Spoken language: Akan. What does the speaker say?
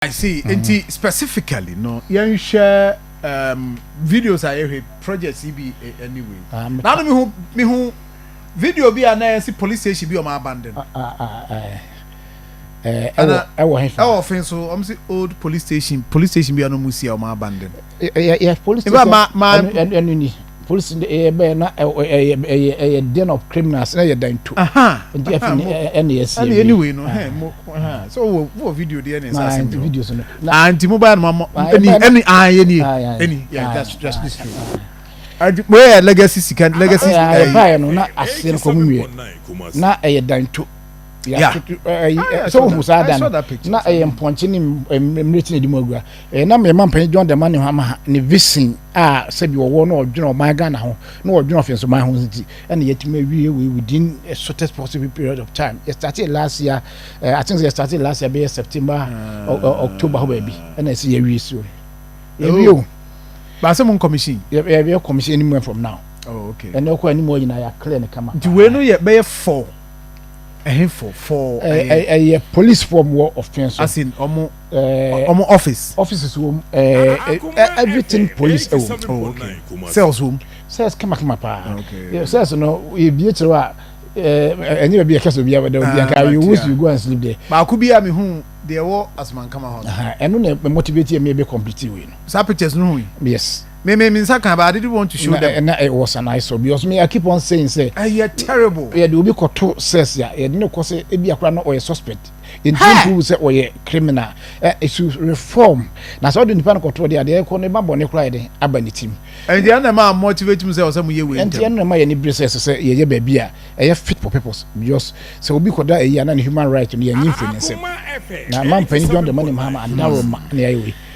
I see. Nti specifically no, yɛnhwɛ videos a yɛhwɛ projects yi bi anyway. Ah, na no mihu video bi a na yɛsi police station bi ɔmo abandon. Ah, ah, ah, ɛwɔ hefa? Ɛwɔ Offinso, ɔmo si old police station bi a na ɔmo si a ɔmo abandon. Yɛ police Eba station. Ma ɛno ni police ɛyɛ bɛyɛ na ɛyɛ den of criminals na yɛ dan to. Nti ɛfi ni ɛna yɛ si. Ɛna anyway no, hɛn mo so wɔ video deɛ ɛna ɛsɛ na asɛm nti bi hɔ. Videos no na Ah, nti mo ba no ma Ah, ɛni ɛni ah, yɛ ni Ah, ɛni, yeah, that's ah, this true. Adi mo yɛ legacy sika legacy. Ɛyɛ baayɛ no na aseɛ no kɔ mu nwie na ɛyɛ dan to. Ah, I sɛ saw wohu that. saa I dan saw no that picture. Na ɛyɛ mpɔnkye ne mmirekyi na ɛdi mu agua. Ɛyɛ na mmarima mpanyin John Dramani Mahama ne vision a sɛbi wɔwɔ na ɔdwene ɔman Ghana ho na ɔdwene Ɔfɛnsoman ho nti ɛna yɛtumi awie wei within a shortest possible period of time. Yɛ started last year, I think yɛ started last year bɛyɛ September October hɔ baabi ɛna ɛsɛ yɛwie so yɛwie o. Baasa mo commission. Yɛ commission anywhere from now. Oh, okay. Ɛnɛ ɔkɔ anim hɔ nyinaa yɛ clear ne kama. Nti wei no yɛ bɛyɛ four ɛhin four. Ɛyɛ police form wɔ Ɔfɛn so. As in ɔmo ɛɛ ɔmo office. Offices wɔ mu, ɛɛ everything police ɛwɔ mu. Oh, okay, cells wɔ mu. Cells kamakama paa. Okay. Yeah, cells no ebie kyerɛ a ɛnyɛ baabi yɛ kɛse obi abɛda obi anka Ah, you wish yeah. you go and sleep there. Baako bi a mi hu deɛ ɛwɔ Asumankama hɔ no. Ɛno na motivate yɛ mi ebe complete wei no. Saa pictures no hu yi. Yes. Me nsa kan, but I didn't want to show na them. Na it was an eyesore because me, I keep on saying say ɛyɛ terrible. Yɛde obi kɔto cells a yɛde ne kɔ sɛ ebi akora no ɔyɛ suspect, yɛntumi prove sɛ ɔyɛ criminal. Ɛ esu reform na sɛ ɔde nipa no kɔto deɛ adeɛ kɔ ne ba bɔ ne kora yɛde aba ne tim. Ɛnti ɛna ma motivate mu sɛ ɔsɛ mo yɛ wei ɛnti ntɛm. Ɛno na ma yɛ ne bere sɛ yɛyɛ baabi a ɛyɛ fit for purpose because sɛ obi kɔda ɛyi a na ne human right no yɛnyi mfiri ne nsam na ma mpanyin John Dramani Mahama adaroma na yɛayɛ wei.